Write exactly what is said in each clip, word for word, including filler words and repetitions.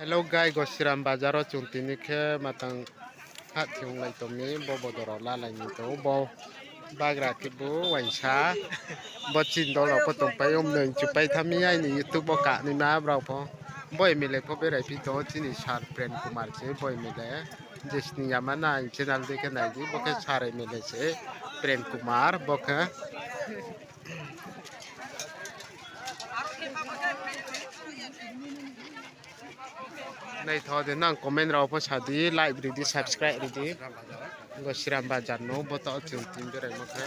Hello guys, Gosiram bazaro chwng tini khe matang hat thiyung lai tongni bo bodoro la lai ni tongo bo bagra khe bo waisa bo chini dol rok pho tong pai um nung chupai thami aini YouTube o kanwi ma brao pho bo M L A pho berai phi tongo chini sir Prem Kumar se bo M L A je sini yama na channel de khe nai di bo khe sir M L A se Prem Kumar bo khe. Naithogo de nang comment rok pho sadi, like ridi, subscribe ridi. Gosiram bazar no bo to chwng tin berai mo khe.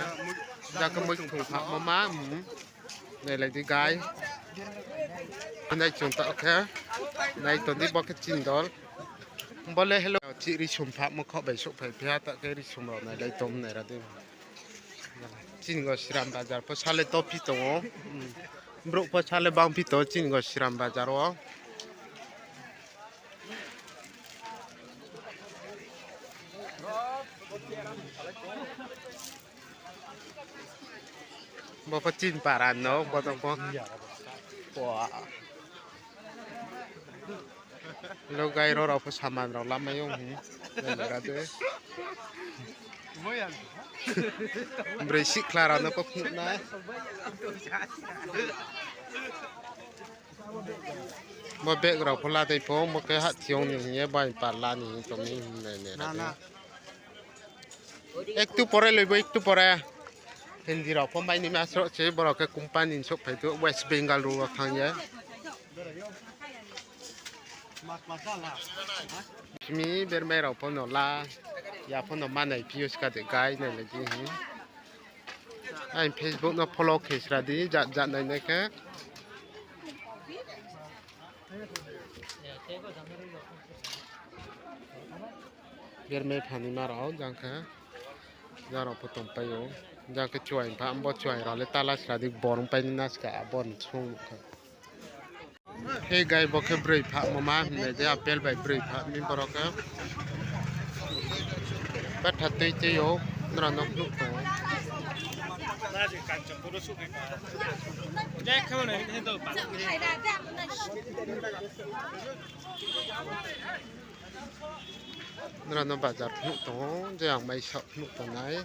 Jaka mui thung kha mo ma. Nai lai di gai. Nai chwng to khe. Nai to di bo khe chindol. Bole hello chi ri sum pha mo kho bai sok phai pha ta khe ri sum rok nai lai tom nai ra di. Chini Gosiram bazar pho sale to phi tongo. Borok pho sale bang phi tongo chini Gosiram bazar o. Bo pho chini para no bo tong pho. Wah. Lo gai ro rok pho saman rok lamai o hwn. Nai naga de. Bwrwi sikla rok no pho phunuknai. Bo bag rok pho ladai pho bo khe hat thiyong ni hiye bai parla ni tongni hinwi nai nai. Ektu pore loibo, ektu pore. Hindi rok pho maini ma sro se borok khe company ni sok phai tu West Bengal ro thang ye. Simi bermai rok pho no la ya pho no manai piyos ka de gai nai lagi hi. Ang Facebook no follow khe sra di jat jat nai nai khe. Bermai phani ma rok jang khe. Jang rok pho tong pai o. Jang khe chuai pha bo chuai rok le tala sra di borong pai ni naska borok song nukha. He gai bo khe bwrwi pha mo ma hinwi de apple bai bwrwi pha ni borok khe. Batha twi twi o nora nok nuk tongo. Nora no bazar phunuk tongo je ang mai sok phunuk tongnai.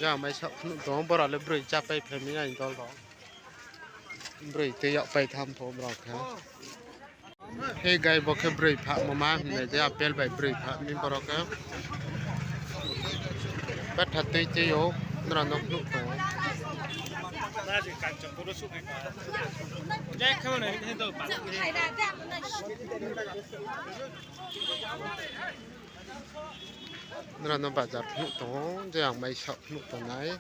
Jang mai sok phunuk tongo borok le bwrwi chapai phaimani ani dol rok. Bwrwi tei yok pai tham pho borok khe. He gai bo khe bwrwi pha mo ma hinwi de apple bai bwrwi pha ni borok khe. Batha twi twi o nora no phunuk tongo. Nora no bazar phunuk tongo je ang mai sok phunuk tongnai.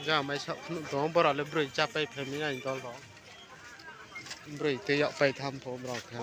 Jang mai sok phunuk tongo borok le bwrwi chapai phaimani ani dol rok. Bwrwi tei yok pai tham pho borok khe.